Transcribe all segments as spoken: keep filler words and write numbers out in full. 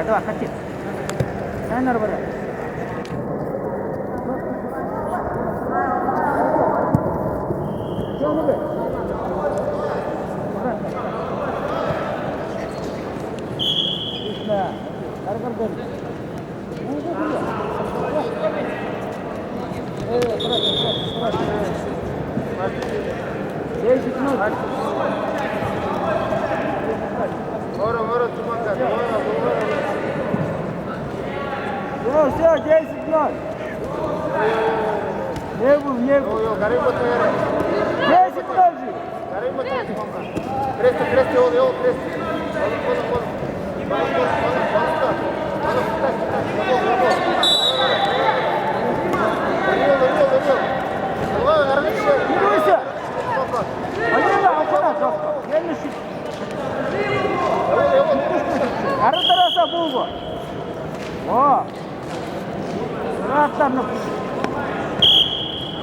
Давай, хоти. Һайнаар барай. Десять ноль. Мора, мора, тумака, тумака, тумака. Всё, всё, десять ноль. Не был, не был. Йо, йо, гарыма тайраа. Десять ноль же. Гарыма тайраа, тумака. Крести, крести, ол, ол, крести. Ол, ол, ол. Ол, ол, ол, ол, ол. Ол, ол, ол, ол. Орёл, орёл, орёл. Олгой, гаргыш. Не бойся. Олгой, аккуратно, жёстко. Не мешай. Орёл, орёл. Ары дарааса, булго. О. Аккуратно, ну.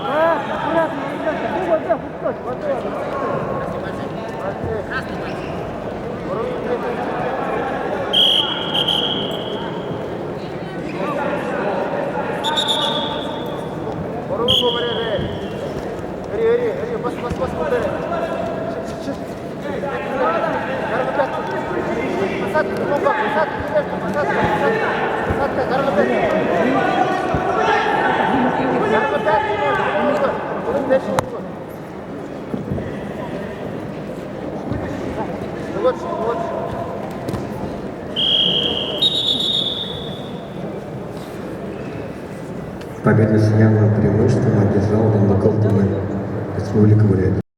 Аккуратно, аккуратно, ребята. Ну, вот так, вот так, вот так. Орёл, орёл, орёл. Ори, ори, ори, бас, бас, бас, бас. Гарга пятки. Посадка, ну как, посадка, ребята, посадка, посадка. Посадка, гарга пятки. Гарга пятки, ну, ну, ну, дальше, ну. Ну, вот, вот. Победу с явным преимуществом одержал Дамбаков Тумэн, Республика Бурятия.